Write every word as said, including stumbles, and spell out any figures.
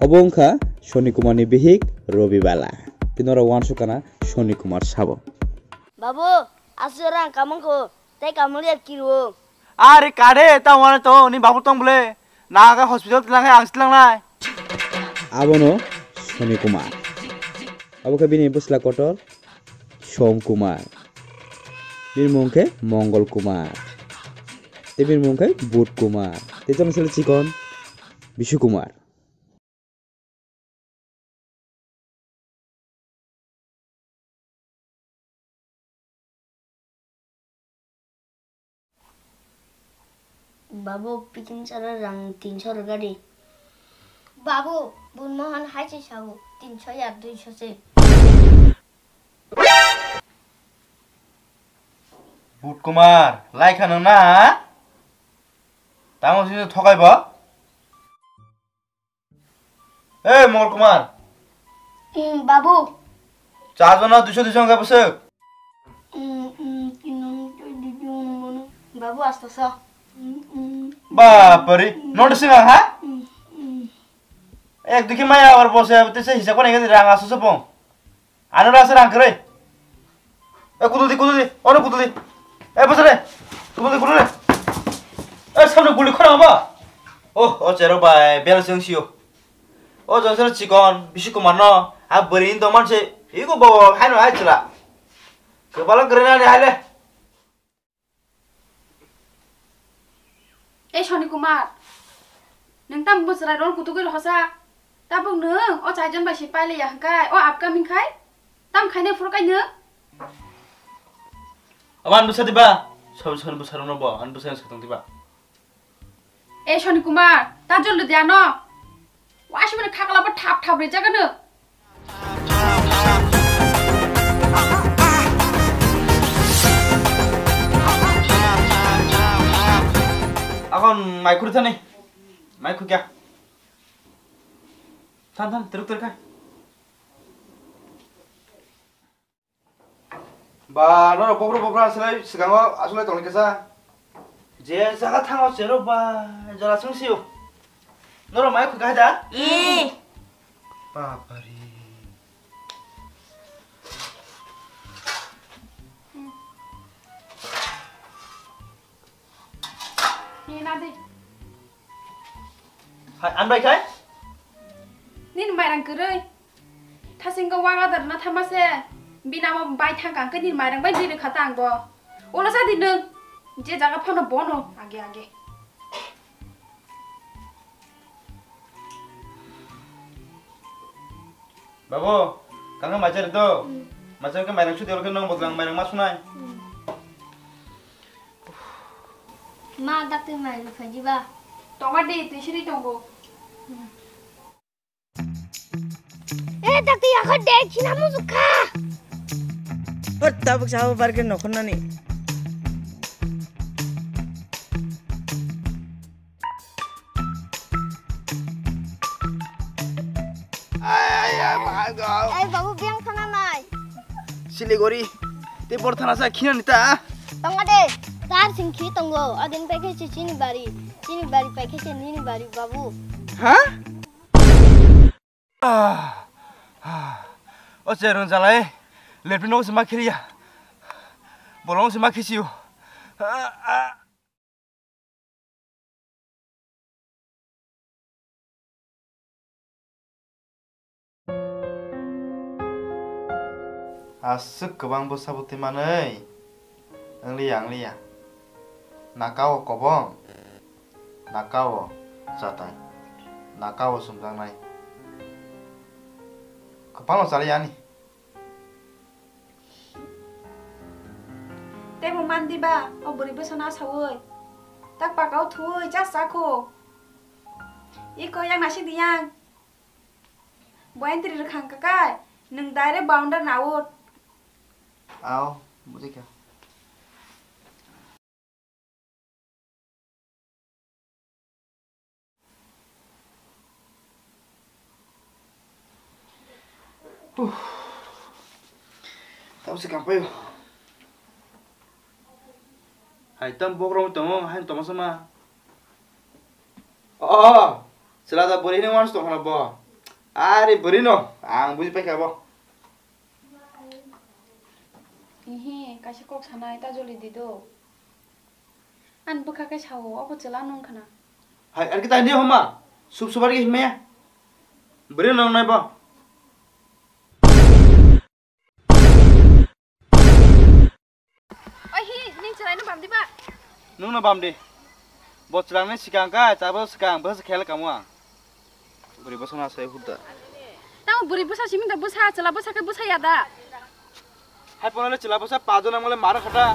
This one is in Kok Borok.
Obo wngkha Soni Kumarni bihik Robibala. Tei norok uansukha na Soni Kumar sabo. Babu, aswk rang kamang kho, tei kamang liya kiro. Are kade, ta wane to, ni babu tong bole. Naga hospital tilang hai, ang tilang nai. Abono Soni Kumar. Abo khe bini bwsla kotor Som Kumar. Bini mung khe Mongol Kumar. Tei bini mung khe But Kumar. Tei chama sele chikon Bisu Kumar. Babu, picnic chana rang tinso rwgadi. Babu, Bunmohan hai se sao, tinso ya duiso se. But Kumar, lai kha nang na? Tamo sini thokai bo? Ei, Mongol Kumar. Hmm, babu. Cha jona duiso duiso hwnkhe bwswk? Hmm, hmm, tinang, duiso hwnkhe mano. Babu, asta sa. Hmm, hmm. Bapari, notice nang ha? Hmm, hmm. Ek dikhe maya abar bose, tese hisab kone gadi rang aso sopong. Ano rasa rang kere. E kudul di, kudul di. Ono kudul di. E bosore. Kudul di, kudul di. E samne guli khora ba. Oh, o chero bai, bel seng sio. O jonsel chikon, bisi kumar no. A beri in doman se. Iko bo, hai no hai chila. Kepala kere na ni hai le. Ei Soni Kumar, nwng tamo bwchwrai rol kutuk oi rohosa? Tabuk nwng o chaijon bai se pailaiya hwnkhe o upcoming khai tam khainai phuru kai nwng? Abo ani bwsa diba? Sob soni bwsa rokno bo ani bwsa sakang diba? Ei Soni Kumar, ta joldi de ano. Wasimani khakla bo thap thap rijak ano. Akon mai khuri thani. Mai khukya. Than than, teruk teruk khai. Ba, norok bobro bobro aselai swkango asulai tongni kesa. Je jaga thango cherok ba, jora sung sio. Norok mai khukha da? Ee. Bapari. Ni na di. Hai, an bai khai? Nini mairang kwrwi. Thasingko wang adar na thama se. Bina mo bai thang kang ke nini mairang bai diri khata ang bo. Ulo sa di nung. Je jaga phano bono age age. Babu, kangkhe maichari do? Hmm. Maichari khe mairang sudi olokhe nong botlang mairang ma sunai. Hmm. Ma, dakti mairang phaji ba? Tonga de, twi siri tongo. Hmm. Eh, dakti yakho de, khina musu kha. Hot, tabuk sabo barke nokhon nani. Ai, ai, ai, ma, go. Ai, babu, biyang thana nai. Siliguri, tei bor thana sa khina ni ta? Tongo de, tar sing khi tongo. Adin pai khe se chini bari, chini bari pai khe se nini bari, babu. Ha? Ah, ah. O che rung jalai, lepri no se ma khiriya. Bolong se ma khisiyo. Ah, ah. Aswk kwbang bwsa bwtwi manwi wngliya wngliya. Nakao kobong, nakao chatai, nakao sumjaknai. Kwbangno chaliya ani. Tei bo man di ba, o bwrwi bwsano asaui. Tak pakao thuui cha cha kho. Iko yang nasi di yang. Bo entry rwkhang kakai, nwng direct bounder na out. Ao, bujikha. Huh. Tamo se kampaio. Hai tam bokrok tongo, hai toma sama. Oh, chwla da bwrwi hwnwi uansuk tongkha na bo. Are bwrwi no, ang buji paikha bo. Ihi, kaisa kok sanai ta joli di do. An bwkha khe sao, obo chwla nung khna. Hai, ar kita dia homa. Sup sup ar ki himaya. Bwrwi nang nai bo. Oi hi, ning chwlaino bam di ba? Nungno bam di. Bo chwlangni swkang kha, chabo swkang, bwsa khel kamo ang. Bwrwi bwsano asai hurda. Tamo bwrwi bwsa simi da bwsa, chwla bwsa khe bwsa ya da. Hai ponale chwla bwsa pajo nang mole mar khata.